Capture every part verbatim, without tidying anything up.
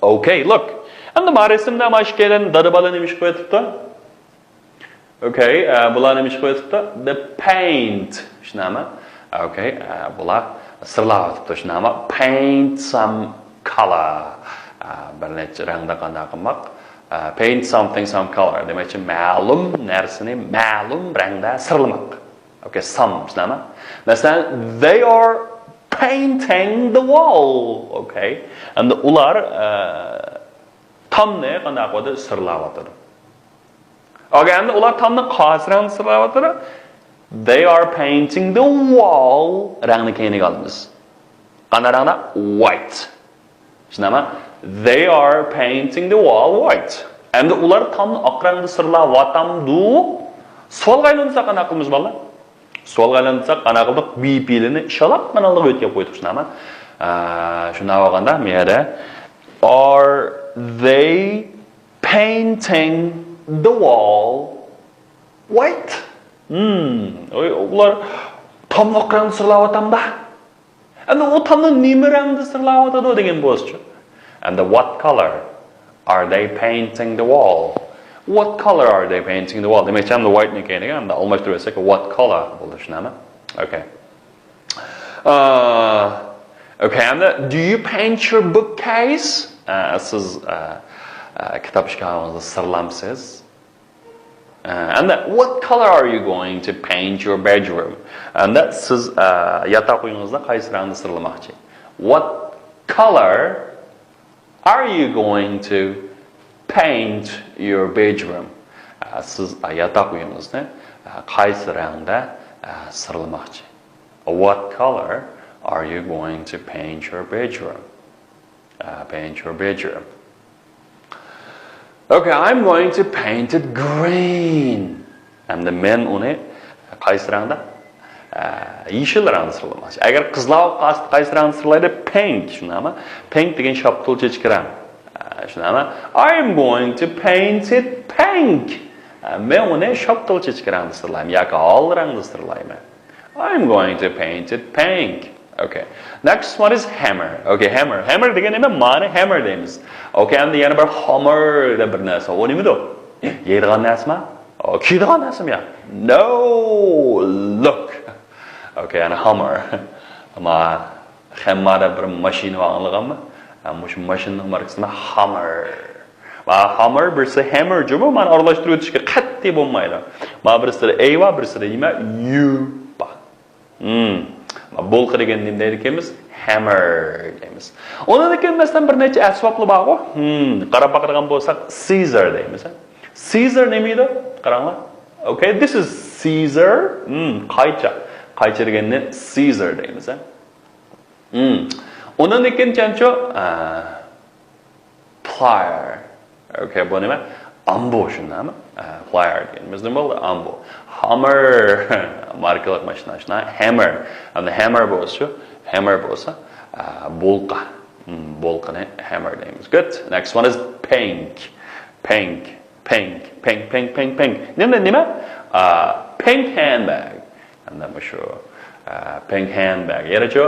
Okay, look. ئەمدى ما رەسىمدە ما ئىككىيلەن دادا بالا نېمە ئىش قىلىۋېتىپتۇ؟ Okay, ئە، بۇلار نېمە ئىش قىلىۋېتىپتۇ؟ They paint. شۇنداقمۇ؟ Okay, ئە، بۇلار سىرلاۋېتىپتۇ. شۇنداقمۇ؟ Paint some color. ئە، بىر نەچچە رەڭدە قانداق قىلماق؟ ئە، paint something some color. دېمەكچى، مەلۇم نەرسىنى مەلۇم رەڭدە سىرلىماق. Okay, some. شۇنداقمۇ؟ مەسىلەن، they are painting the wall. Okay. ئەمدى ئۇلار، ئە، تامنى قانداق قىلىۋاتىدۇ؟ سىرلاۋاتىدۇ. Okay, ئەمدى ئۇلار تامنى قايسى رەڭدە سىرلاۋاتىدۇ؟ They are painting the wall. رەڭنى كەينىگە ئالىمىز. قانداق رەڭدە؟ White. شۇنداقمۇ؟ They are painting the wall white. ئەمدى ئۇلار تامنى ئاق رەڭدە سىرلاۋاتامدۇ؟ سوئالغا ئايلاندۇرساق قانداق قىلىمىز، بالىلار؟ سوئالغا ئايلاندۇرساق قانداق قىلدۇق؟ بى پېئىلىنى شالاققىنا ئالدىغا ئۆتكۈزۈپ قويدۇق، شۇنداقمۇ؟ ئە، شۇنداق بولغاندا، بۇ يەردە Are they painting the wall white? Hmm, ئۇلار تامنى ئاق رەڭدە سىرلاۋاتامدا؟ ئەمدى ئۇ تامنى نېمە رەڭدە سىرلاۋاتىدۇ دېگەن بولسىچۇ؟ And what color are they painting the wall? What color are they painting the wall? دېمەكچى، ئەمدى white نى كەينىگە ئەمدى ئالماشتۇرۇۋەتسەك، what color بولدى، شۇنداقمۇ؟ Okay. ئە، okay, ئەمدى do you paint your bookcase? ئە، سىز، ئە، ئە، كىتاب ئىشكاپىڭىزنى سىرلامسىز؟ ئە، ئەمدى what color are you going to paint your bedroom? ئەمدى سىز، ئە، ياتاق ئۆيىڭىزنى قايسى رەڭدە سىرلىماقچى؟ What color are you going to paint your bedroom? ئە، سىز، ئە، ياتاق ئۆيىڭىزنى، ئە، قايسى رەڭدە، ئە، سىرلىماقچى؟ What color are you going to paint your bedroom? Uh, paint your bedroom. Okay, I'm going to paint it green. ئەمدى مەن ئۇنى قايسى رەڭدە؟ ئە، يېشىل رەڭدە سىرلىماقچى. ئەگەر قىزلار قايسى، قايسى رەڭدە سىرلايدۇ؟ Pink، شۇنداقمۇ؟ Pink دېگەن شاپتۇل چېچىكى رەڭ. ئە، شۇنداقمۇ؟ I'm going to paint it pink. ئە، مەن ئۇنى شاپتۇل چېچىكى رەڭدە سىرلايمەن ياكى ھال رەڭدە سىرلايمەن. I'm going to paint it pink. Okay. Next one is hammer. Okay, hammer. Hammer دېگەن نېمە؟ مانا hammer دەيمىز. Okay, ئەمدى يەنە بىر hammer دەپ بىر نەرسە. ئۇ نېمىدۇ؟ يەيدىغان نەرسىمۇ؟ ئۇ كىيىدىغان نەرسىمۇ يا؟ No, look. Okay, يەنى hammer. ما خەمما دەپ بىر ماشىنا بار، ئاڭلىغانمۇ؟ ھە، مۇشۇ ماشىنىنىڭ ماركىسى نېمە؟ Hummer. ما Hummer بىرسى hammer جۇمۇ، مانا ئارىلاشتۇرۇۋېتىشكە قەتئىي بولمايدۇ. ما بىرسىدە A بار، بىرسىدە نېمە؟ U بار. Hmm. بولقا دېگەن نېمە دەيدىكەنمىز؟ Hammer دەيمىز. ئۇنىڭدىن كېيىن مەسىلەن بىر نەچچە ئەسۋابلار بارغۇ. Hmm. قاراپ باقىدىغان بولساق scissor دەيمىز. Scissor نېمە ئىدى؟ قاراڭلار. Okay, this is scissor. Hmm. قايچا. قايچا دېگەننى scissor دەيمىز. Hmm. ئۇنىڭدىن كېيىن چەنچۇ؟ ئە، plier. Okay, بۇ نېمە؟ ئامبۇ، شۇنداقمۇ؟ ئە، plier دېگىنىمىز نېمە بولدى؟ ئامبۇ. Hummer. ماركىلىق ماشىنا، شۇنداق. Hammer. ئەمدى hammer بولسىچۇ؟ Hammer بولسا، ئە، بولقا. Hmm, بولقىنى hammer دەيمىز. Good. Next one is pink. Pink. Pink. Pink, pink, pink, pink. نېمە، نېمە؟ ئە، pink handbag. ئەمدى مۇشۇ، ئە، pink handbag. يەنىچۇ؟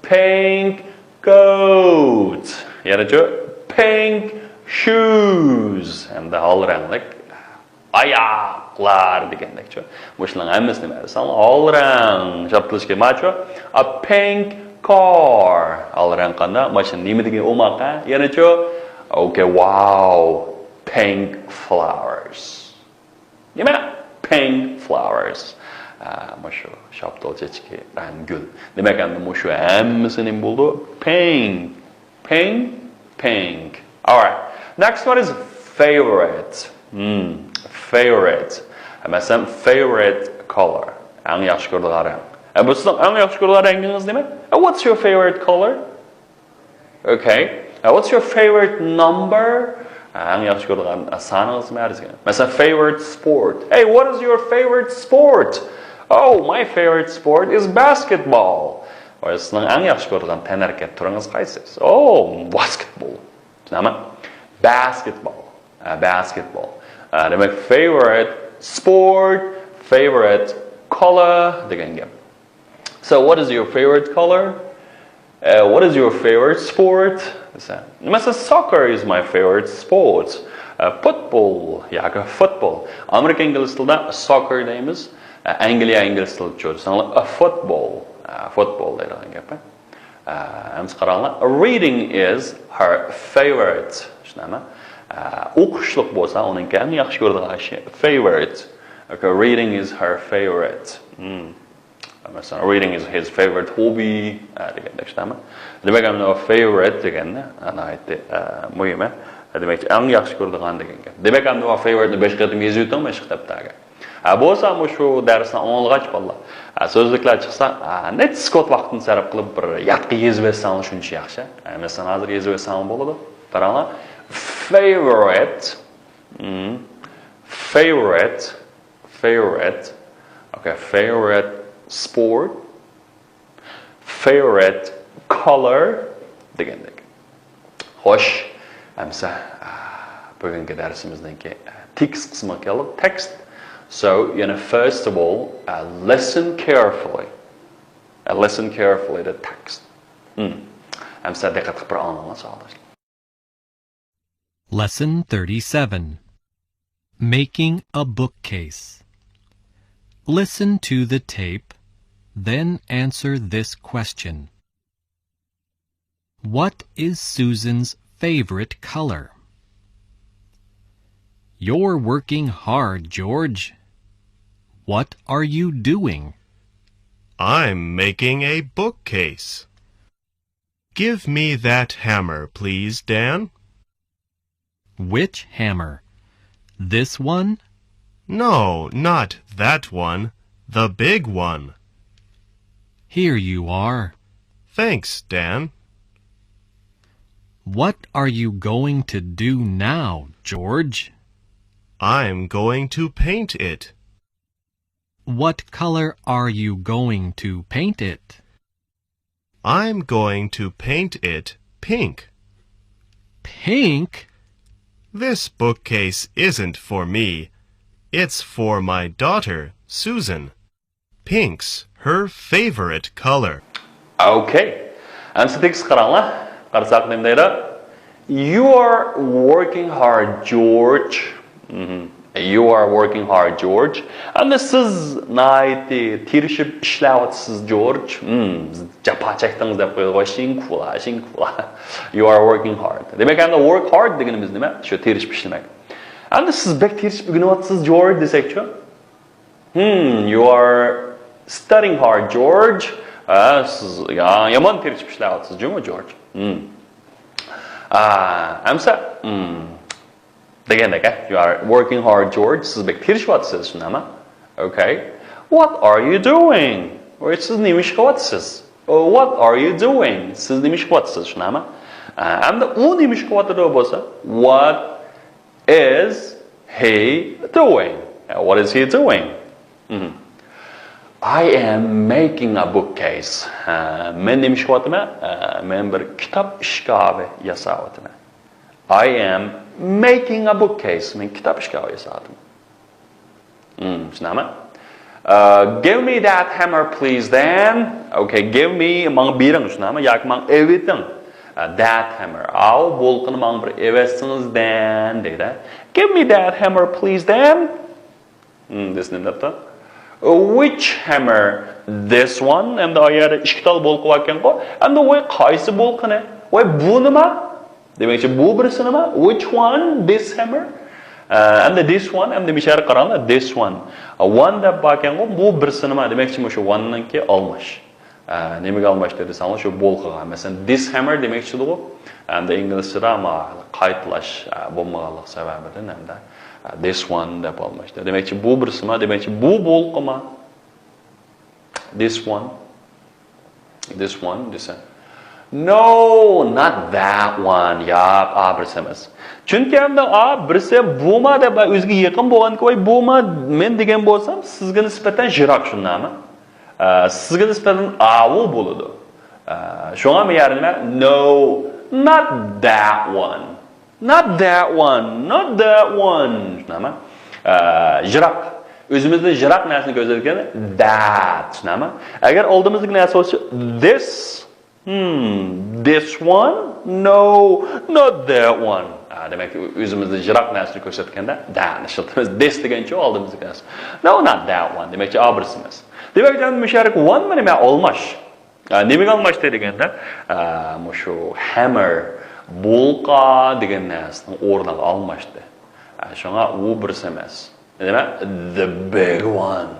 Pink coat. يەنىچۇ؟ Pink shoes. ئەمدى ھال رەڭلىك ئاياقلار دېگەندەكچۇ. مۇشۇلارنىڭ ھەممىسىنى بەرسەڭ، ھال رەڭ شاپتۇلىشكە ماچۇ. A pink car. ھال رەڭ قانداق؟ ماشىنا نېمە دېگەن ئوماق، ھە؟ يەنىچۇ؟ Okay, wow. Pink flowers. نېمە؟ Pink flowers. ئە، مۇشۇ شاپتۇل چېچىكى، رەڭ گۈل. دېمەك، ئەمدى مۇشۇ ھەممىسى نېمە بولدى؟ Pink. Pink. Pink. Alright. Next one is favorite. Hmm. Favorite. مەسىلەن، favorite color. ئەڭ ياخشى كۆرىدىغان رەڭ. ئە، بۇ سىزنىڭ ئەڭ ياخشى كۆرىدىغان رەڭگىڭىز نېمە؟ ئە، what's your favorite color? Okay. Now, what's your favorite number? ئەڭ ياخشى كۆرىدىغان سانىڭىز نېمە دېسە. مەسىلەن، favorite sport. Hey, what is your favorite sport? Oh, my favorite sport is basketball. ۋاي، سىزنىڭ ئەڭ ياخشى كۆرىدىغان تەنھەرىكەت تۈرىڭىز قايسى؟ Oh, basketball. شۇنداقمۇ؟ Basketball. ئە، basketball. ئە، دېمەك، favorite sport, favorite color دېگەن گەپ. So, what is your favorite color? Uh, what is your favorite sport? دېسە، مەسىلەن، soccer is my favorite sport. Uh, football ياكى football. ئامېرىكا ئىنگلىز تىلىدا soccer دەيمىز. ئە، ئەنگلىيە ئىنگلىز تىلىدا چۆرسەڭلار، ئە، football. ئە، football دەيدىغان گەپ. ئە، ئەمسە قاراڭلار. Reading is her favorite. چۈشىنەمە؟ ئە، ئوقۇشلۇق بولسا، ئۇنىڭكى ئەڭ ياخشى كۆرىدىغان ئىشى favorite. Okay, reading is her favorite. Hmm. مەسىلەن، reading is his favorite hobby، ئە، دېگەندەك، چۈشىنەمە؟ دېمەك، ئەمدى favorite دېگەننى، ئە، ناھايىتى، ئە، مۇھىم، ئە. دېمەك، ئەڭ ياخشى كۆرىدىغان دېگەن گەپ. دېمەك، ئەمدى favorite نى بەش قېتىم يېزىۋېتىڭ، مەشىق دەپتەرگە. ھە، بولسا مۇشۇ دەرسنى ئاڭلىغاچ بالىلار، ھە، سۆزلۈكلەر چىقسا، ھە، نەچچە سېكۇنت ۋاقىتنى سەرپ قىلىپ بىر يادقا يېزىۋەتسەڭلار شۇنچە ياخشى. ھە، مەسىلەن، ھازىر يېزىۋەتسەڭلار بولىدۇ. قاراڭلار. Favorite. Hmm. Favorite. Favorite. Okay, favorite sport. Favorite color دېگەندەك. خوش، ئەمسە، ئە، بۈگۈنكى دەرسىمىزنىڭكى، ئە، تېكىست قىسمىغا كەلدۇق. Text. So, you know, first of all, uh, listen carefully. Uh, listen carefully the text. Hmm. ئەمسە دىققەت قىلىپ بىر ئاڭلاڭلار، ساۋاقداشلار. Lesson thirty-seven. Making a bookcase. Listen to the tape, then answer this question. What is Susan's favorite color? You're working hard, George. What are you doing? I'm making a bookcase. Give me that hammer, please, Dan. Which hammer? This one? No, not that one. The big one. Here you are. Thanks, Dan. What are you going to do now, George? I'm going to paint it. What color are you going to paint it? I'm going to paint it pink. Pink? This bookcase isn't for me. It's for my daughter, Susan. Pink's her favorite color. Okay. ئەمسە تېكىستكە قاراڭلار. قارىساق نېمە دەيدۇ؟ You are working hard, George. مهم. You are working hard, George. ئەمدى سىز ناھايىتى تىرىشىپ ئىشلەۋاتىسىز، جورج. مم، جاپا چەكتىڭىز دەپ قويىدىغۇ. شىنكۇلا، شىنكۇلا. You are working hard. دېمەك، ئەمدى work hard دېگىنىمىز نېمە؟ شۇ تىرىشىپ ئىشلىمەك. ئەمدى سىز بەك تىرىشىپ ئۆگىنىۋاتىسىز، جورج دېسەكچۇ؟ Hmm, you are studying hard, George. ھە، سىز يا-، يامان تىرىشىپ ئىشلەۋاتىسىز جۇمۇ، جورج. Hmm. ئا، ئەمسە، hmm، دېگەندەك، ھە، you are working hard, George. سىز بەك تىرىشىۋاتىسىز، شۇنداقمۇ؟ Okay. What are you doing? ۋاي، سىز نېمە ئىش قىلىۋاتىسىز؟ Oh, what are you doing? سىز نېمە ئىش قىلىۋاتىسىز، شۇنداقمۇ؟ ئا، ئەمدى ئۇ نېمە ئىش قىلىۋاتىدۇ بولسا، what is he doing? What is he doing? مهم. I am making a bookcase. ھە، مەن نېمە ئىش قىلىۋاتىمەن؟ ھە، مەن بىر كىتاب ئىشكاپى ياساۋاتىمەن. I am making a bookcase. مەن كىتاب ئىشكاپى ياساۋاتىمەن. مم، چۈشىنەمەن. Uh, give me that hammer, please, then. Okay, give me، ماڭا بېرىڭ، چۈشىنەمەن. ياكى ماڭا ئېۋىتىڭ. Uh, that hammer. ئاۋۇ بولقىنى ماڭا بىر ئېۋەتسىڭىز، then، دەيدۇ. Give me that hammer, please, then. مم، دېسە نېمە دەپتۇ؟ Uh, which hammer? This one. ئەمدى ئا يەردە ئىككى تال بولقا باركەنغۇ. ئەمدى ۋاي قايسى بولقىنى؟ ۋاي بۇنىما؟ دېمەكچى، بۇ بىرسى نېمە؟ Which one? This hammer? ئە، ئەمدى this one، ئەمدى مىشەرە قاراڭلار، this one. ئە، one دەپ باركەنغۇ، بۇ بىرسى نېمە؟ دېمەكچى، مۇشۇ one نىڭكى ئالماش. ئە، نېمىگە ئالماشتى دېسەڭلار، شۇ بولقىغا. مەسىلەن، dishammer دېمەكچىدىغۇ. ئەمدى ئىنگلىزچىدا ما قايتىلاش، ئە، بولمىغانلىق سەۋەبىدىن ئەمدى، ئە، this one دەپ ئالماشتى. دېمەكچى، بۇ بىرسىما؟ دېمەكچى، بۇ بولقىما؟ This one. This one دېسە. No, not that one. ياق، ئا بىرسى ئەمەس. چۈنكى ئەمدى ئا بىرسى بۇما دەپ ئۆزىگە يېقىن بولغانكى، ۋاي بۇما مەن دېگەن بولسام، سىزگە نىسبەتەن يىراق، شۇنداقمۇ؟ ئە، سىزگە نىسبەتەن ئاۋۇ بولىدۇ. ئە، شۇڭا مەن يەنە نېمە؟ No, not that one. Not that one, not that one. شۇنداقمۇ؟ ئە، يىراق. ئۆزىمىزدىن يىراق نەرسىنى كۆرسەتكەن that. شۇنداقمۇ؟ ئەگەر ئالدىمىزدىكى نەرسە بولسا this، Hmm, this one? No, not that one. ھە، دېمەك، ئۆزىمىزدىن يىراق نەرسىنى كۆرسەتكەندە، دەنى ئىشلىتىمىز. This دېگەنچە ئالدىمىزدىكى نەرسە. No, not that one. دېمەكچى، ئا بىرسى ئەمەس. دېمەك، مۇشۇ يەردىكى one مانا نېمە؟ ئالماش. ھە، نېمىگە ئالماشتى دېگەندە، ھە، مۇشۇ hammer، بۇلقا دېگەن نەرسىنىڭ ئورنىغا ئالماشتى. ھە، شۇڭا ئۇ بىرسى ئەمەس. نېمە؟ The big one.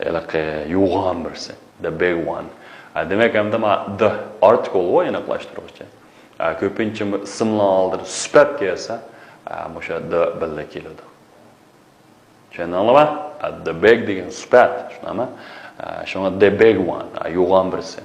ھېلىقى يوغان بىرسى. The big one. ھە، دېمەك، ئەمدى مانا the ئارتىكىلغۇ ئېنىقلاشتۇرغۇچى. ھە، كۆپىنچە ئىسىملار ئالدىدا سۈپەت كەلسە، ھە، مۇشۇ the بىللە كېلىدۇ. چۈشەندىڭلارمۇ؟ ھە، the big دېگەن سۈپەت، شۇنداقمۇ؟ ھە، شۇڭا the big one، ھە، يوغان بىرسى.